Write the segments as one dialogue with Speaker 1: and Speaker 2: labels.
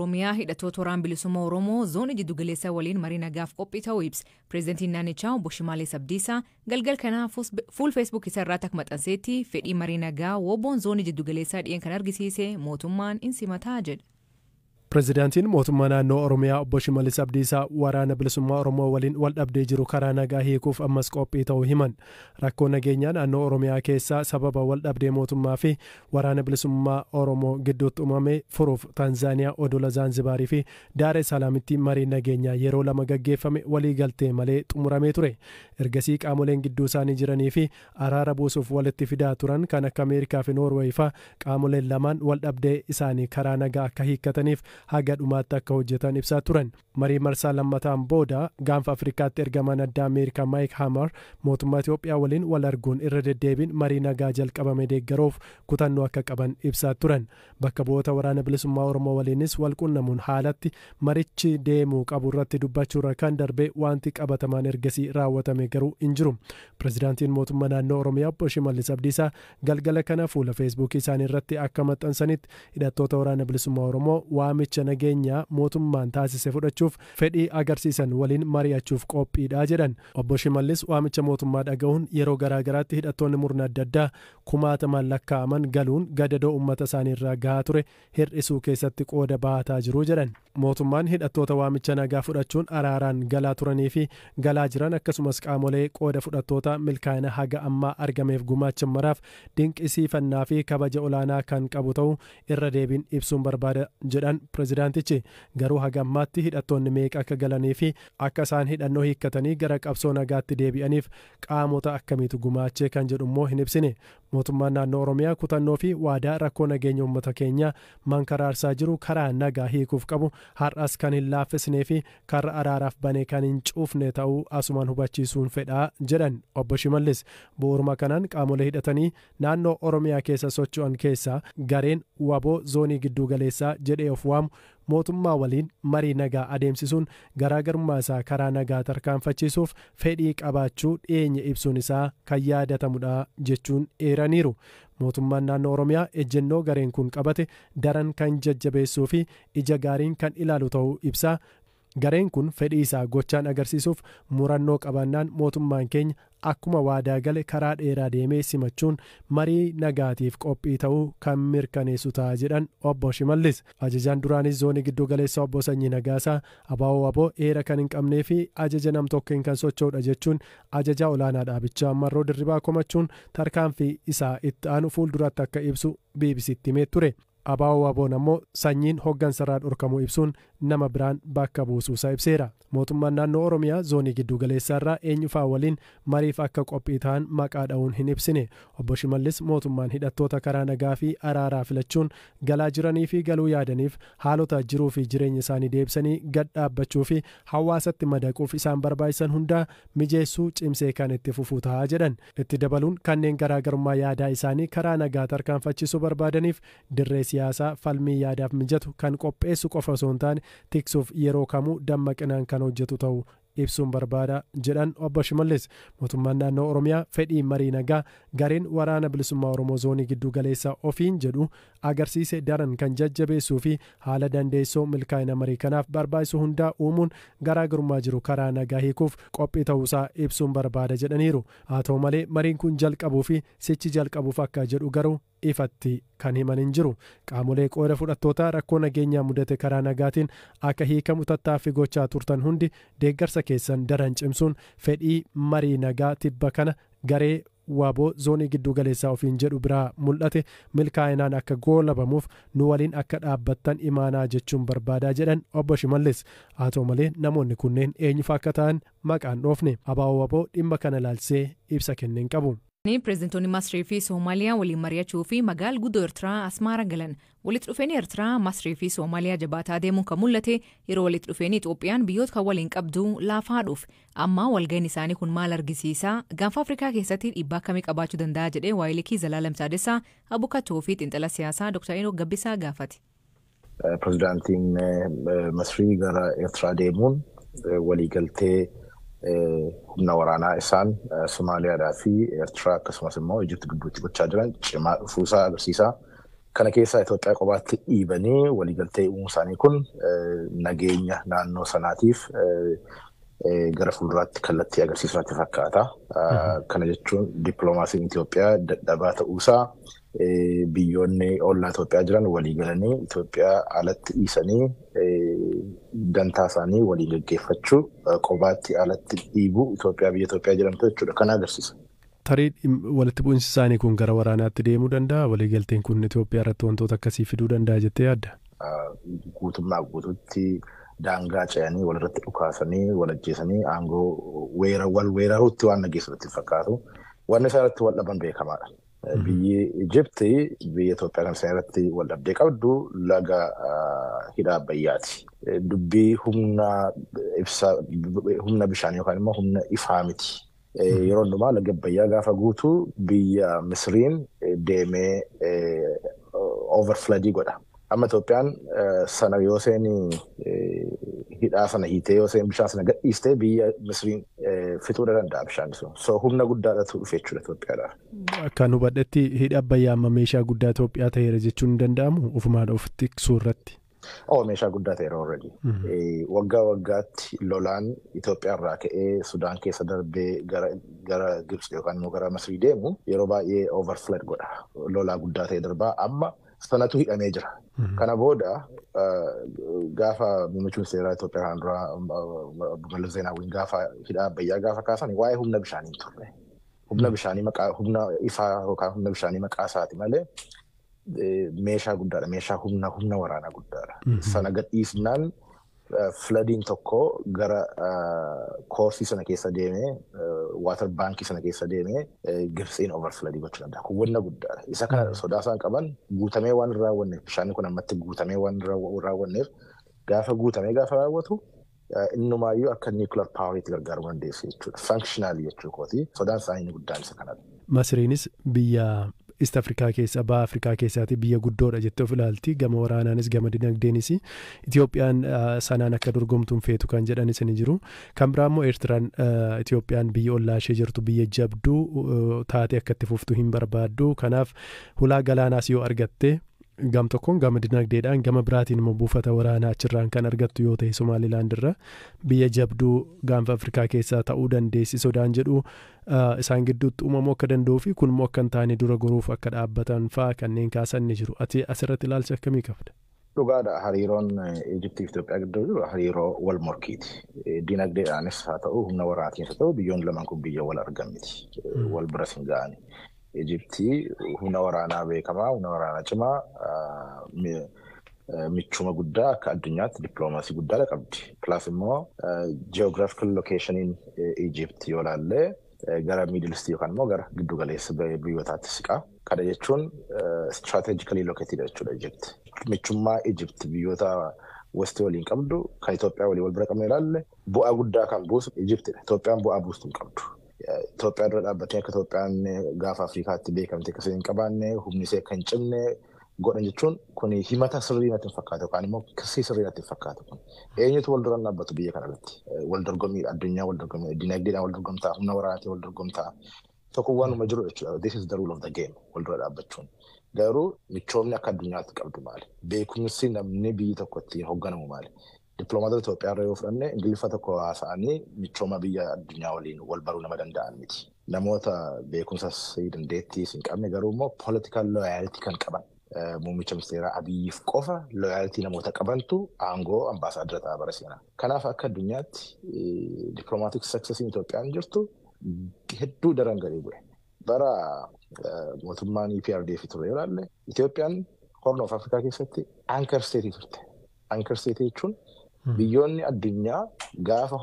Speaker 1: Oromiyaa hidhattoota Waraana Bilisummaa Oromoo zoonii jiddugaleessaa waliin marii nagaaf qophii ta'uu ibsa. Pireezidantiin naannichaa obbo Shimallis Abdiisaa galgal kanaa fuul Feesbuuk isaa irratti akka maxxanseetti, fedhii marii nagaa WBO'n zoonii jiddugaleessaa dhiyeen kan argisiise mootummaan in simataa jedha.
Speaker 2: Pireezidaantiin mootummaa naannoo Oromiyaa obbo Shimallis Abdiisaa Waraana Bilisummaa Oromoo waliin wal dhabdee jiru karaa nagaa hiikuuf ammas qophii ta'uu himan. Rakkoo nageenyaa naannoo Oromiyaa keessaa sababa wal dhabdee mootummaa fi Waraana Bilisummaa Oromoo gidduutti uumame furuuf Taanzaaniyaa odola Zaanzibaarii fi Daaree Salaamitti mariin nageenyaa yeroo lama gaggeeffame walii galtee malee xumuramee ture. Ergasii qaamoleen gidduu isaanii jiranii fi araara buusuuf walitti fidaa turan kan akka Ameerikaa fi Noorweey fa'aa qaamoleen lamaan wal dhabdee isaanii karaa nagaa akka hiikkataniif haga dhumaatti akka hojjetan ibsaa turan. Marii marsaa lammataan booda gaanfa Afrikaatti ergamaan addaa Ameerikaa Maayik Haamar mootummaa Itoophiyaa waliin wal arguun irra deddeebiin marii nagaa jalqabame deeggaruuf kutannoo akka qaban ibsaa turan. Bakka bu'oota Waraana Bilisummaa Oromoo waliinis wal qunnamuun haalatti marichi deemuu qabu irratti dubbachuurra kan darbe wanti qabatamaan ergasii raawwatame garuu hin jiru. Pireezidaantiin mootummaa naannoo Oromiyaa obbo Shimallis Abdiisaa galgala kana fuula Feesbuukii isaanii irratti akka maxxansanitti, hidhattoota Waraana Bilisummaa Oromoo waamicha nageenyaa mootummaan taasise fudhachuuf fedhii agarsiisan waliin mari'achuuf qophiidha jedhan. Obbo Shimallis waamicha mootummaa dhaga'uun yeroo garaagaraatti hidhattoonni murna adda addaa kumaatamaan lakkaa'aman galuun gadadoo uummata isaanii irraa gahaa ture hir'isuu keessatti qooda baataa jiru jedhan. Mootummaan hidhattoota waamicha nagaa fudhachuun araaraan galaa turanii fi galaa jiran, akkasumas qaamolee qooda fudhattoota milkaa'ina haga ammaa argameef gumaachan maraaf dinqisiifannaa fi kabaja olaanaa kan qabu ta'uu irra deebiin ibsuun barbaada jedhan pireezidaantichi. Garuu haga ammaatti hidhattoonni meeqa akka galanii fi akka isaan hidhannoo hiikkatanii gara qabsoo nagaatti deebi'aniif qaamota akkamiitu gumaachee kan jedhu immoo hin ibsine. Mootummaan naannoo Oromiyaa kutannoo fi waadaa rakkoo nageenya uummata keenyaa mankaraarsaa jiru karaa nagaa hiikuuf qabu har'as kan hin laaffisnee fi karra araaraaf banee kan hin cuufne ta'uu asumaan hubachiisuun fedhaa jedhan obbo Shimallis. Bu'uuruma kanaan qaamolee hidhatanii naannoo Oromiyaa keessa socho'an keessaa gareen WBO zoonii gidduu galeessaa jedhee of waamu mootummaa waliin marii nagaa adeemsisuun garaagarummaa isaa karaa nagaa tarkaanfachiisuuf fedhii qabaachuu dhiyeenya ibsuun isaa kan yaadatamudha jechuun eeraniiru. Mootummaan naannoo Oromiyaa ejjennoo gareen kun qabate daran kan jajjabeessuu fi ija gaariin kan ilaalu ta'uu ibsaa. Gareen kun fedhii isaa gochaan agarsiisuuf murannoo qabaannaan mootummaan keenya akkuma waadaa gale karaa dheeraa deemee simachuun marii nagaatiif qophii ta'uu kan mirkaneessu ta'a jedhan obbo Shimallis. Ajajaan duraanis zoonii giddu galeessa obbo Sanyii Nagaasaa ABO WBO eera kan hin qabnee fi ajaja nam-tokkeen kan socho'udha jechuun ajajaa olaanaa dhaabichaa Marroo Dirribaa komachuun tarkaanfii isaa itti aanu fuulduratti akka ibsu BBCtti himee ture. ABO WBO'n ammoo Sanyiin hooggansarraa dhorkamuu ibsuun nama biraan bakka buusuusaa ibseera. Mootummaan naannoo Oromiyaa zoonii giddu galeessaarraa eenyufaa waliin mariif akka qophii ta'an maqaa dha'uun hin ibsine. Obbo Shimallis mootummaan hidhattoota karaa nagaa fi araaraa filachuun galaa jiranii fi galuu yaadaniif haalota jiruu fi jireenya isaanii deebisanii gad dhaabbachuu fi hawaasatti madaquuf isaan barbaachisan hundaa mijeessuu cimsee kan itti fufuu ta'a jedhan. Itti dabaluun kanneen garaagarummaa yaadaa isaanii karaa nagaa tarkaanfachiisuu barbaadaniif dirree siyaasaa falmii yaadaaf mijatu kan qopheessu qofa osoo hin taane tiksuuf yeroo kamuu dammaqinaan kan hojjetu ta'uu ibsuun barbaada jedhan obbo Shimallis. Mootummaan naannoo Oromiyaa fedhii marii nagaa gareen Waraana Bilisummaa Oromoo zoonii giddu galeessa ofiin jedhu agarsiise daran kan jajjabeessuu fi haala dandeessoo milkaa'ina marii kanaaf barbaachisu hundaa uumuun garaagarummaa jiru karaa nagaa hiikuuf qophii ta'uusaa ibsuun barbaada jedhaniiru. Haa ta'u malee, mariin kun jalqabuu fi sichi jalqabuuf akka jedhu garuu ifatti kan himan hin jiru. Qaamolee qooda fudhattoota rakkoo nageenyaa mudate karaa nagaatiin akka hiikamu tattaaffii gochaa turtan hundi deeggarsa keessan daran cimsuun fedhii marii nagaa tibba kana garee WBO zoonii giddu galeessaa ofiin jedhu biraa mul'ate milkaa'inaan akka goolabamuuf nu waliin akka dhaabbattan imaanaa jechuun barbaadaa jedhan obbo Shimallis. Haa ta'u malee, namoonni kunneen eenyufa akka ta'an maqaan dhoofne. ABO WBO dhimma kana ilaalchisee ibsa kenneen qabu.
Speaker 1: Pireezidantoonni Masrii fi Soomaaliyaa waliin mari'achuu fi magaala guddoo Eertiraa Asmaara galan. Walitti dhufeenyi Eertiraa, Masrii fi Soomaaliyaa jabaataa deemuun kan mul'ate yeroo walitti dhufeenyi Itoophiyaan biyyoota kan waliin qabdu laafaa dhufe. Amma walga'iin isaanii kun maal argisiisa? Gaanfa Afrikaa keessatti dhiibbaa akkamii qabaachuu danda'a jedhee waayilii Zalaalam Taaddasaa abukaatoo fi xiinxala siyaasaa Dr. Enook Gabbisaa gaafate.
Speaker 3: Pireezidaantiin Masrii gara Eertiraa deemuun waliigaltee humna waraanaa isaan Somaaliyaadhaa fi Eertiraa akkasumas immoo Ijipti gidduutti gochaa jiran cimaa dhufuusaa agarsiisa. Kana keessaa Itoophiyaa qobaatti dhiibanii waliigaltee uumuu isaanii kun nageenya naannoo sanaatiif gara fuulduraatti kallattii agarsiisuu natti fakkaata. Kana jechuun dippiloomaasiin Itoophiyaa dadhabaa ta'uusaa, biyyoonni ollaa Itoophiyaa jiran walii galanii Itoophiyaa alatti dhiisanii dantaa isaanii waliin gaggeeffachuu, qobaatti alatti dhiibuu Itoophiyaa, biyya Itoophiyaa jedhamtu jechuudha. Kana agarsiisa.
Speaker 2: Tarii walitti bu'iinsi isaanii kun gara waraanaatti deemuu danda'a? Waliigalteen kun Itoophiyaa irratti wantoota akkasii fiduu danda'a jettee yaadda?
Speaker 3: Guutummaa guutuutti daangaa ce'anii walirratti dhukaasanii wal ajjeesanii aangoo wal weeraruutti waan nageessu natti fakkaatu. Wanni isaan irratti wal dhaban beekamaadha. Biyyi Ijipti biyya Itoophiyaa kan isaan irratti wal dhabdee qabdu laga hidha Abbayyaati. Dubbii humna ibsaa, humna bishaanii yookaan immoo humna ifaa miti. Yeroo hundumaa laga Abbayyaa gaafa guutu biyya Misiriin deemee overfloodii godha. Amma Itoophiyaan sana yoo seen hidhaa sana hiitee, yoo seen bishaan sana gadhiistee, biyya Misiriin fixuu danda'a bishaan sun. So humna guddaadhatu dhufe jechuudha Itoophiyaadhaaf.
Speaker 2: Akkaan hubadhetti hidhi Abbayyaa amma meeshaa guddaa Itoophiyaa ta'eera jechuun ni danda'amu ofumaan of tiksuu irratti?
Speaker 3: Oh, meeshaa guddaa ta'eera already. Waggaa waggaatti lolaan Itoophiyaa irraa ka'ee Sudaan keessa darbee gara Gibxi yookaan immoo gara Masrii deemu yeroo baay'ee overflood godha. Lolaa guddaa ta'e darbaa, amma sanatu hidhamee jira. Kana booda gaafa muummichi ministeeraa Itoophiyaa kan duraa Mallas Zeenaawwiin gaafa hidha Abbayyaa gaafa kaasan waa'ee humna bishaanii hin turre. Humna bishaanii maqaa, humna ifaa yookaan humna bishaanii maqaa isaati malee meeshaa guddaadha. Meeshaa humna waraanaa guddaadha. Sana gadhiisnaan floodiin tokko gara koorsii sana keessa deemee, water baankii sana keessa deemee Gibxiin overfloodii gochuu danda'a. Kun wanna guddaadha. Isa kana sodaa isaan qaban guutamee waan hin raawwanneef, bishaanni kun ammatti guutamee waan hin raawwanneef, gaafa guutamee gaafa raawwatu innumaayyuu akka nuclear poweriitti gargaaruu dandeessu jechuudha. Functionally jechuu kooti. Sodaan isaanii inni guddaan isa kanadha.
Speaker 2: Masriinis biyya East Afrikaa keessa, Baha Afrikaa keessaati biyya guddoodha jettee of ilaalti, gama waraanaanis gama dinagdeenis. Itoophiyaan sanaan akka dorgomtuun feetu kan jedhanis ni jiru. Kan biraa immoo Eertiraan Itoophiyaan biyya ollaa ishee jirtu biyya jabduu taatee akka itti fuftu hin barbaaddu. Kanaaf hulaa galaanaas yoo argatte gam tokkoon gama dinagdeedhaan, gama biraatiin immoo buufata waraanaa achirraan kan argattu yoo ta'e, Somaalilaand irra biyya jabduu Gaanfa Afrikaa keessaa ta'uu dandeessi sodaan jedhu isaan gidduutti uumamuu akka danda'uu fi kun immoo akka hin taane dura goruuf akka dhaabbatan fa'aa kanneen kaasan ni jiru. Ati asirratti ilaalcha akkamii qabda?
Speaker 3: Dhugaadha, hariiroon Ijiptii fi Itoophiyaa gidduu jiru hariiroo wal morkiiti. Dinagdeedhaanis haa ta'u, humna waraanaatiinis haa ta'u, biyyoonni lamaan kun biyya wal argan miti. Wal biras hin ga'ani. Ijiptii humna waraanaa beekamaa, humna waraanaa cimaa, michuma guddaa akka addunyaatti dippiloomaasii guddaa qabdi. Plus immoo geographical locationiin Ijipt yoo ilaalle gara Middle East yookaan immoo gara giddu galeessa biyyootaatti siqa. Kana jechuun strategically located jechuudha Ijipt. Michummaa Ijipt biyyoota West waliin qabdu kan Itoophiyaa waliin wal bira qabne ilaalle bu'aa guddaa kan buusu Ijiptidha. Itoophiyaan bu'aa buustu hin qabdu. Itoophiyaa dura dhaabbatee akka Itoophiyaan gaafa Afrikaatti beekamte akkasii hin qabaanne, humni ishee akka hin cimne godhan jechuun kun himata sirrii natti hin fakkaatu yookaan immoo kisii sirrii natti hin fakkaatu kun. Eenyutu wal duraan dhaabbatu biyya kana irratti? Wal dorgommii addunyaa, wal dorgommii dinagdeedhaan wal dorgomtaa, humna waraanaatiin wal dorgomtaa. Tokko waanuma jiru jechuudha. This is the rule of the game, wal dura dhaabbachuun. Garuu michoomni akka addunyaatti qabdu maali? Beekumsi namni biyyi tokko ittiin hoogganamu maali? Dippiloomaatota Itoophiyaa irra yoo fudhanne Ingiliffa tokko haasa'anii michooma biyya addunyaa waliin wal baruu nama danda'an miti. Namoota beekumsas dandeettiis hin qabne, garuu immoo political loyalty kan qaban, muummicha ministeeraa Abiyyiif qofa loyalty namoota qabantu aangoo ambaasaadara ta'a bara seenaa. Kanaaf akka addunyaatti diplomatic successiin Itoophiyaan jirtu hedduu daran gadi bu'e. Bara mootummaan EPRDF ture yoo ilaalle Itoophiyaan Horn of Africa keessatti anchor state turte. Anchor state jechuun biyyoonni addunyaa gaafa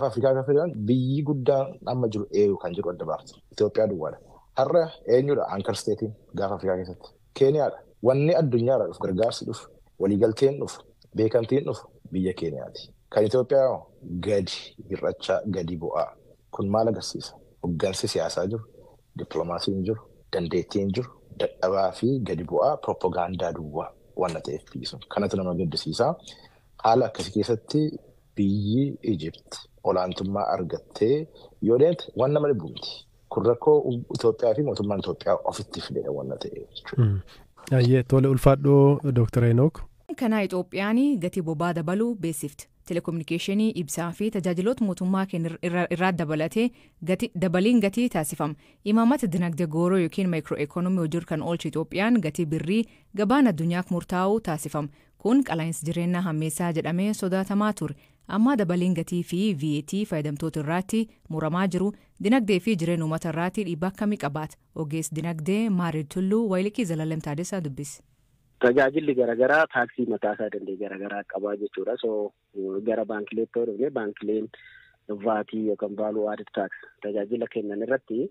Speaker 3: Afrikaa gaafa jiran biyyi guddaan amma jiru eenyu kan jedhu adda baaftu. Itoophiyaa duwwaadha. Har'a eenyudha anchor statein gaafa Afrikaa keessatti? Keeniyaadha. Wanni addunyaarraa dhufu, gargaarsi dhufu, waliigalteen dhufu, beekamtiin dhufu biyya Keeniyaati. Kan Itoophiyaa gadi hir'achaa, gadi bu'aa. Kun maal agarsiisa? Hoggansi siyaasaa jiru, dippiloomaasiin jiru, dandeettiin jiru, dadhabaa fi gadi bu'aa, propagaandaa duwwaa waan ta'eef biyyi sun. Kanatu nama gaddisiisa. Haala akkasii keessatti biyyi Ijipt olaantummaa argattee yoo deemte waan nama dhibu miti. Kun rakkoo Itoophiyaa fi mootummaan Itoophiyaa ofitti fidedha waan ta'eef jechuudha.
Speaker 2: Ayyee, tole, ulfaadhoo Dooktar Enook.
Speaker 1: Kanaa Itoophiyaan gatii boba'aa dabaluu beeksifte. Telekominikeeshinii, ibsaa fi tajaajiloota mootummaa irraa dabalatee dabaliin gatii taasifama. Imaammata dinagdee gooroo yookiin macro economy hojiirra kan oolchu Itoophiyaan gatii birrii gabaan addunyaaf murtaa'u taasifama. Kun qaala'insa jireenyaa hammeessaa jedhamee sodaatamaa ture. Amma dabaliin gatii fi VAT fayyadamtoota irratti muramaa jiru dinagdee fi jireenya uummata irratti dhiibbaa akkamii qabaata? Ogeessi dinagdee Maarid Tulluu Wayilikii Zalalem Taadessaa dubbise.
Speaker 4: Tajaajilli garaagaraa taaksii mataa isaa danda'e garaagaraa qabaa jechuudha. So gara baankileetti yoo dhufne, baankileen vaatii yookaan value added tax tajaajila kennan irratti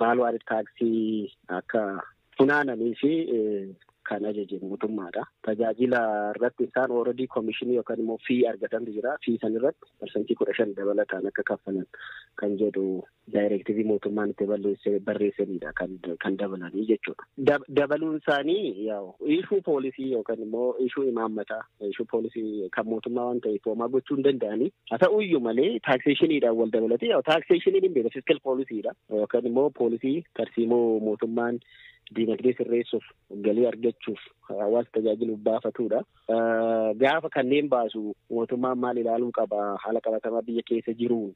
Speaker 4: value added taaksii akka funaananii fi kan ajaje mootummaadha. Tajaajila irratti isaan already komishinii yookaan immoo fee argatantu jira. Fee san irratti 15% dabalataan akka kaffalan kan jedhu directive mootummaan itti barreessanidha kan dabalanii jechuudha. Dabaluun isaanii yaa'u issue policy yookaan immoo issue imaammataa, issue policy kan mootummaa waan ta'eef homaa gochuu hin danda'anii. Haa ta'uyyuu malee taxationiidhaan wal dabalatee, yaa'u taxationiin hin beeku fiscal policydha yookaan immoo policy tarsiimoo mootummaan diinagdee sirreessuuf, galii argachuuf, hawaasa tajaajiluuf baafatudha. Gaafa kanneen baasu mootummaan maal ilaaluu qaba, haala qabatamaa biyya keessa jiruun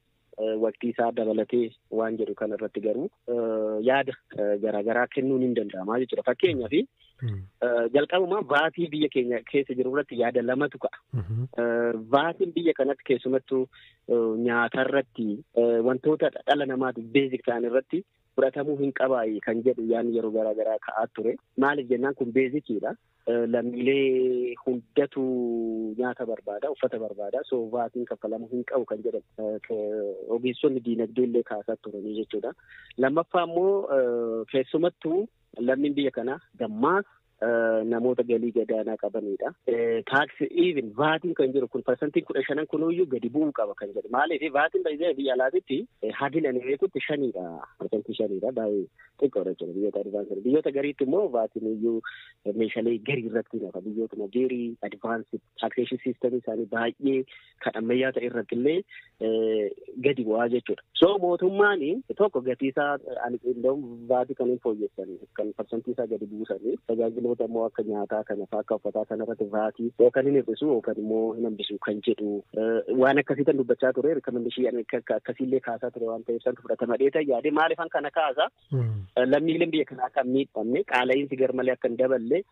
Speaker 4: waqtii isaa dabalatee waan jedhu kana irratti garuu yaada garaagaraa kennuun hin danda'ama jechuudha. Fakkeenyaaf, jalqabumaa vaatii biyya keenya keessa jiru irratti yaada lamatu ka'a. Vaatiin biyya kanatti keessumattuu nyaatarratti, wantoota dhala namaatiif basic ta'an irratti fudhatamuu hin qabaayi kan jedhu yaadni yeroo garaagaraa ka'aa ture. Maaliif jennaan, kun basiciidha. Lammiilee hundatu nyaata barbaada, uffata barbaada. So vaatiin kaffalamuu hin qabu kan jedhan ogeessonni diinagdee illee kaasaa turanii jechuudha. Lammaffaa immoo, keessumattuu lammiin biyya kanaa dammaas namoota galii gadaanaa qabanidha. Taaksii even vaatiin kan jiru kun 15% kunuyyuu gadi bu'uu qaba kan jedhu. Maaliif, vaatiin baay'ee biyya alaatitti hagin ani beekutti 5dha. 5%dha, baay'ee xiqqoodha jechuudha biyyoota advanced. Biyyoota gariitti immoo vaatiin iyyuu meeshaalee garii irratti nafa. Biyyootuma very advanced taxation system isaanii baay'ee kan ammayyaa ta'e irratti illee gadi bu'aa jechuudha. So mootummaan tokko gatii isaa ani vaatii kan hin fooyyessan, kan parsantii isaa gadi buusanii, tajaajiloota immoo akka nyaataa kana fa'aa, akka uffataa kana irratti vaatii yookaan hin hir'isu yookaan immoo hin hambisu kan jedhu waan akkasii tan dubbachaa ture, recommendation akkasiillee kaasaa ture waan ta'eef santu fudhatama dheeta yaade. Maaliifan kana kaasa? Lammiileen biyya kanaa akka hin miidhamne, qaala'iinsi garmalee akka hin daballe,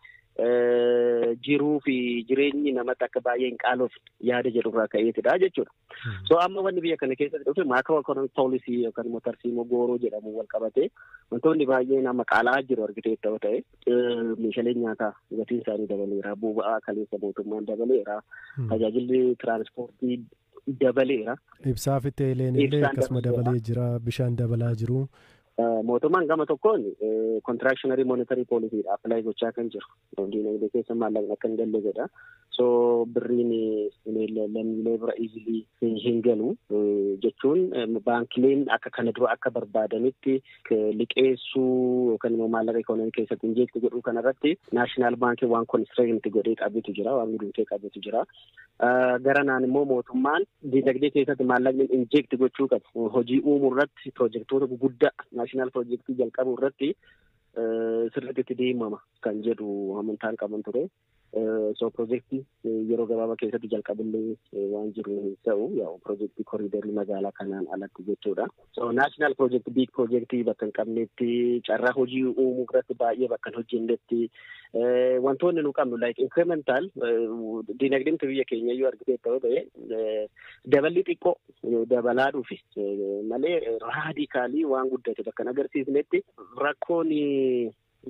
Speaker 4: jiruu fi jireenyi namatti akka baay'ee hin qaalofne yaada jedhurraa ka'eetidha jechuudha. So amma wanni biyya kana keessatti dhufe macro economic policy yookaan immoo tarsiimoo gooroo jedhamu wal qabate wantoonni baay'een amma qaala'aa jiru argitee ta'u ta'e, meeshaaleen nyaataa gatiin isaanii dabaleera, boba'aa kaleessa mootummaan dabaleera, tajaajilli tiraanspoortii dabaleera.
Speaker 2: Ibsaa fi teeleen illee akkasuma dabalee jira, bishaan dabalaa jiru.
Speaker 4: Mootummaan gama tokkoon contractionary monetary policy apply gochaa kan jiru. Diinagdee keessa maallaqni akka hin galle godha. So birriin lammiilee bira easily hin galu jechuun baankileen akka kana dura akka barbaadanitti liqeessuu yookaan immoo maallaqa ikoonomii keessatti inject godhuu kanarratti national baankii waan constraint godhee qabutu jira, waan guduutee qabutu jira. Gara naan immoo mootummaan diinagdee keessatti maallaqni inject gochuu qabu. Hojii uumuu irratti, pirojektoota guguddaa national pirojektii jalqabuu irratti sirriitti itti deemama kan jedhu amantaan qaban ture. So pirojektii yeroo gabaabaa keessatti jalqabullee waan jiru hin ta'u, yaa'u pirojektii koriidarii magaalaa kanaan alatti jechuudha. So national pirojektii, big pirojektii bakka hin qabnetti, carraa hojii uumuu irratti baay'ee bakka hin hojjennetti, wantoonni nu qabnu like incremental diinagdeen biyya keenya iyyuu argitee ta'uu ta'e daballi xiqqoo dabalaa dhufe malee radically waan guddate bakka hin agarsiisnetti, rakkoon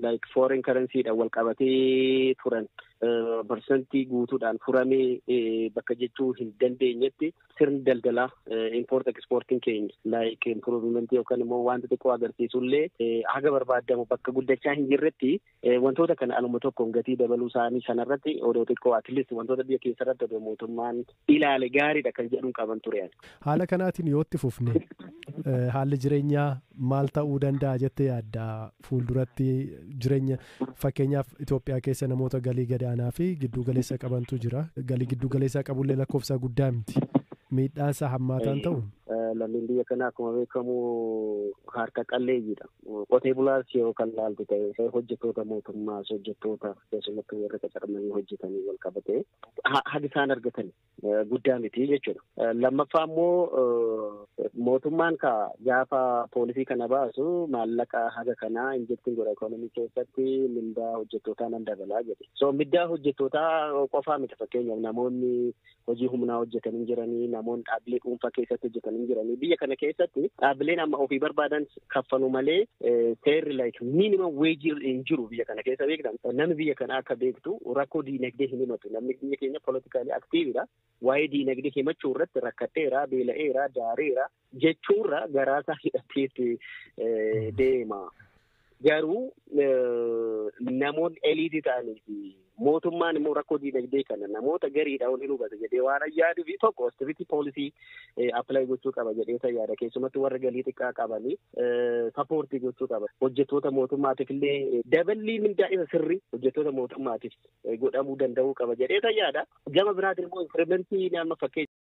Speaker 4: like foreign currency-dhaan wal qabatee turan parsantii guutuudhaan furamee bakka jechuu hin dandeenyetti, sirni daldalaa import exporting keenya like improvement yookaan immoo wanta xiqqoo agarsiisullee haga barbaadamu bakka guddachaa hin jirretti, wantoota kana aluma tokkoon gatii dabaluu isaanii sanarratti odoo xiqqoo at least wantoota biyya keessarratti odoo mootummaan ilaale gaariidha kan jedhuun qaban ture.
Speaker 2: Haala kanaatiin yoo itti fufne haalli jireenyaa maal ta'uu danda'a jettee yaadda fuulduratti? Jireenya, fakkeenyaaf, Itoophiyaa keessa namoota galii gadaanaa fi gidduu galeessa qabantu jira. Galii gidduu galeessaa qabullee lakkoofsa guddaa miti. Miidhaan isaa hammaataan ta'u.
Speaker 4: Lammiin biyya kanaa akkuma beekamu harka qalleeyyiidha. Qotee bulaas yoo kan laaltu ta'e, hojjettoota mootummaas, hojjettoota keessumattuu warra qacaramanii hojjetanii wal qabatee hagi isaan argatan guddaa miti jechuudha. Lammaffaa immoo mootummaan ka gaafa poolisii kana baasu maallaqa haga kanaa inject godha ikoonomii keessatti, mindaa hojjettootaa nan dabalaa jedhe. So mindaa hojjettootaa qofaa miti. Fakkeenyaaf, namoonni hojii humnaa hojjetanii jiranii, namoonni dhaabbilee dhuunfaa keessatti hojjetanii jiranii, biyya kana keessatti dhaabbileen amma ofii barbaadan kaffalu malee seerri like minimum wage hin jiru biyya kana keessa beektan. Namni biyya kana akka beektu rakkoo diinagdee hin himatu. Namni biyya keenya politically activeidha. Waa'ee diinagdee himachuu irratti rakkadheera, beela'eera, daareera jechuurra garaasaa hidhateetti deema. Garuu namoonni elite ta'anii fi mootummaan immoo rakkoo diinagdee kana namoota gariidha waliin hubata jedhee waan yaaduu fi tokko austerity policy apply gochuu qaba jedhee yaada. Keessumattuu warra galii xiqqaa qabanii support gochuu qaba. Hojjettoota mootummaatiif illee daballii mindaa isa sirrii hojjettoota mootummaatiif godhamuu danda'uu qaba jedhee yaada. Gama biraatiin immoo increment nama fakkeenya.